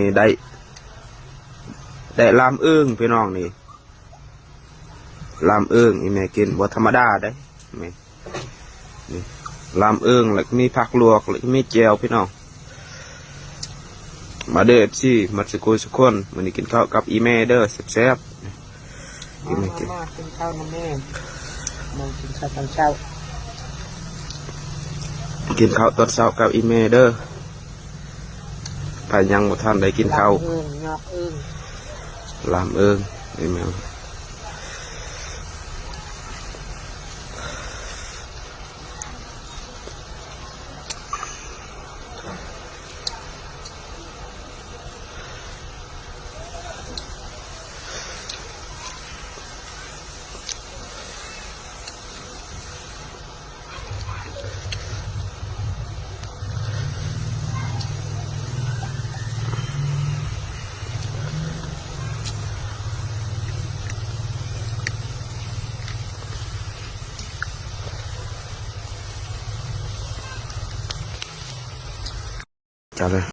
ນີ້ໄດ້ ໄດ້ລາມເອີງພີ່ນ້ອງນີ້ ລາມເອີງ ອີ່ແມ່ກິນບໍ່ທຳມະດາເດ້ ນີ້ ນີ້ ລາມເອີງ ແລ້ວກໍມີຜັກລວກ ແລ້ວກໍມີແຈ່ວພີ່ນ້ອງ. ມາເດີ ເອັຟຊີ ໝົດສຸຜູ້ສຸຄົນ ມື້ນີ້ກິນເຂົ້າກັບອີ່ແມ່ເດີ ແຊບໆ ອີ່ແມ່ກິນ ມາ ມາ ມາກິນເຂົ້ານຳແມ່ ມາກິນເຂົ້າຕອນເຊົ້າ ກິນເຂົ້າຕອນເຊົ້າກັບອີ່ແມ່ເດີ. ໃຜຍັງບໍ່ທັນໄດ້ກິນເຂົ້າ ລາມເອີງ ຍອກເອີງ ລາມເອີງ ອີ່ແມ່. ເຈົ້າເລີຍ